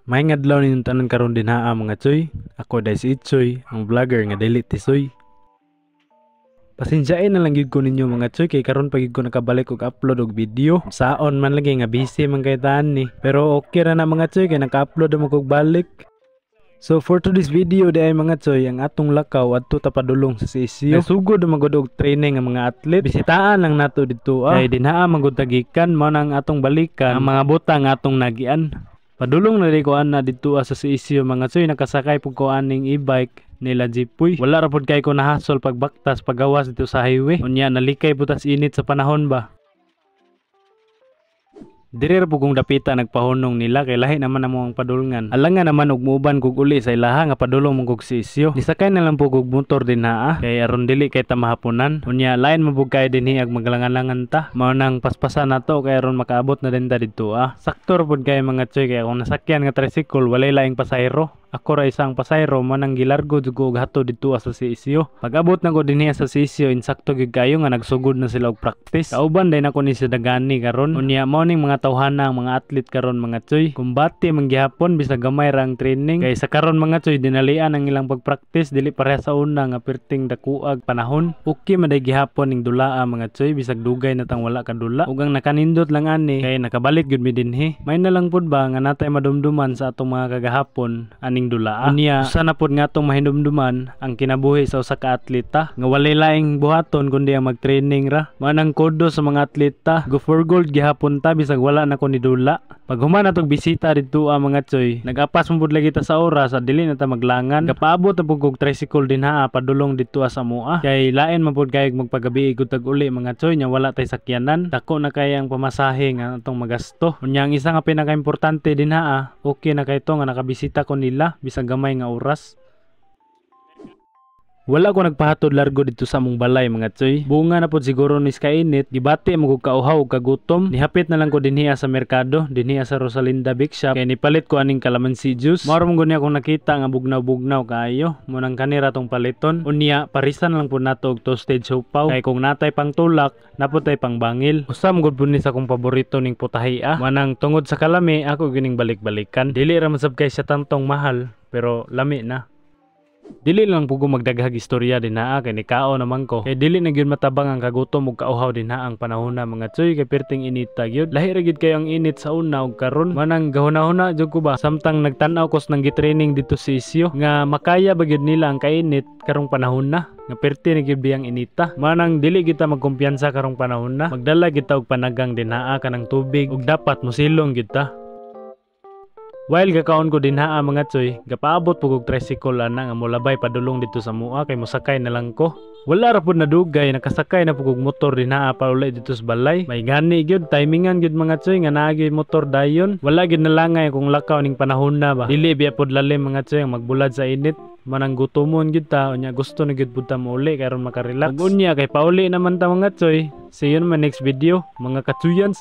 Maayong adlaw ninyong tanan karon dinha, mga tsoy. Ako diay si Itchoy, ang vlogger nga dili tisoy. Pasensyain na lang gyud ko ninyo, mga tsoy, kay karon pa gyud ko nakabalik og upload og video. Saon man lagi nga busy man kay taan ni. Pero okay ra na, mga tsoy, kay naka-upload na kog balik. So for today's video diay, mga tsoy, ang atong lakaw adto ta padulong sa CSU. Sugod man gud og training ang mga athlete. Bisitaan lang nato didto ah. Kay dinha man gud ta gikan, mao na ang atong balikan ang mga butang atong nagian. Padulong na diay ko ana didto sa CSU, mga tsoy, nakasakay pud ko aning e-bike nila Jeepoy. Wala ra pud kay ko nahasol pagbaktas pagawas didto sa highway. Unya nalikay pud tas init sa panahon ba. Diri ra pud kong dapita nagpahunong nila kay lahi naman amo ang padulngan. Alangan naman og muuban kog uli sa ilaha nga padulong man kog CSU. Nisakay na lang pud kog motor dinha ah, kay aron dili kay ta mahaponan. Unya lain man pud kay dinhi ag maglangan-langan ta. Mao nang paspasan nato kay aron makaabot na din ta didto ah. Sakto ra pud kay, mga tsoy, kay akong nasakyan nga tricycle walay laing pasahero. Ako ra isang pasahero, mao nang gilargo jud ko og hatod didto sa CSU. Pag-abot na ko dinhi sa CSU, insakto gyud kayo nga nagsugod na sila og practice. Kauban din ako ni si Dagani karon. Unya mao ning mga tawhana ang mga athlete karon, mga tsoy. Kumbate man gihapon bisag gamay ra ang training. Kay sa karon, mga tsoy, dinalian ang ilang pagpractice, dili pareha sa una nga perting dakuag panahon. Okay man diay gihapon ning dulaa, mga tsoy, bisag dugay na tang wala kadula. Ug ang nakanindot lang ani kay nakabalik gyud mi dinhi. May na lang pud ba nga natay madumduman sa atong mga kagahapon aning dulaa. Unya usa na pud nga atong mahinumduman ang kinabuhi sa usa ka atleta nga walay laing buhaton kundi ang mag-training ra. Mao nang kudos sa mga atleta. Go for gold gihapon ta bisag wala na ko ni dula. Pag human natong bisita didto ah, mga tsoy, nag-apas man pud lagi ta sa oras at dili na ta maglangan. Kapaabot na pud kog tricycle dinha padulong didto sa mua. Kay lain man pud kayog magpagabi gud tag uli, mga tsoy, nya wala tay sakyanan. Dako na kay ang pamasahe nga atong magasto. Unya ang isa nga pinakaimportante dinha ah, okay na kay to nga nakabisita ko nila bisag gamay nga oras. Wala ko nagpahatod largo didto sa among balay, mga tsoy. Bunga na pod siguro ni sa kainit, gibati mo kog kauhaw ug kagutom. Nihapit na lang ko dinhi sa merkado, dinhi sa Rosalinda Bake Shop kay nipalit ko aning kalamansi juice. Mao ra man gud ni akong nakita nga bugnaw-bugnaw kaayo. Mao nang kanira tong paliton. Unya parisan lang pud nato og toasted siopaw kay kung natay pang tulak, napud tay pang bangil. Usa man gud pud ni sa akong paborito ning putahe ah. Mao nang tungod sa kalami ako gining balik-balikan. Dili ra man sab kay siya tantong mahal pero lami na. Dili lang pud ko magdaghag istorya dinha kay nikaon naman ko. Kay dili na gyud matabang ang kagutom ug kauhaw dinha ang panahon na, mga tsoy, kay perting inita gyud. Lahi ra gyud kayo ang init sa una ug karon. Manang gahuna-huna jud ko ba samtang nagtan-aw ko sa nang gitraining didto sa CSU nga makaya ba gyud nila ang kainit karong panahon na nga perti na gyud biyang inita. Manang dili kita magkumpiyansa karong panahon na. Magdala gyud ta og panagang dinha, kanang tubig, ug dapat mosilong gyud ta. While gakaon ko dinha, mga tsoy, gapaabot pud og tricycle ana nga molabay padulong didto sa mua kay mosakay na lang ko. Wala ra pud nadugay, nakasakay na pud og motor dinha pauli didto sa balay. May gani gyud, timingan gyud, mga tsoy, nga naa gyud motor dayon. Wala gyud nalangay akong lakaw ning panahon na ba. Dili biya pud lalim, mga tsoy, ang magbulad sa init. Manang gutomon gyud ta, unya gusto na gyud pud ta mouli kay aron makarelax. Ug unya kay pauli naman ta, mga tsoy. See you in my next video, mga katsuyans.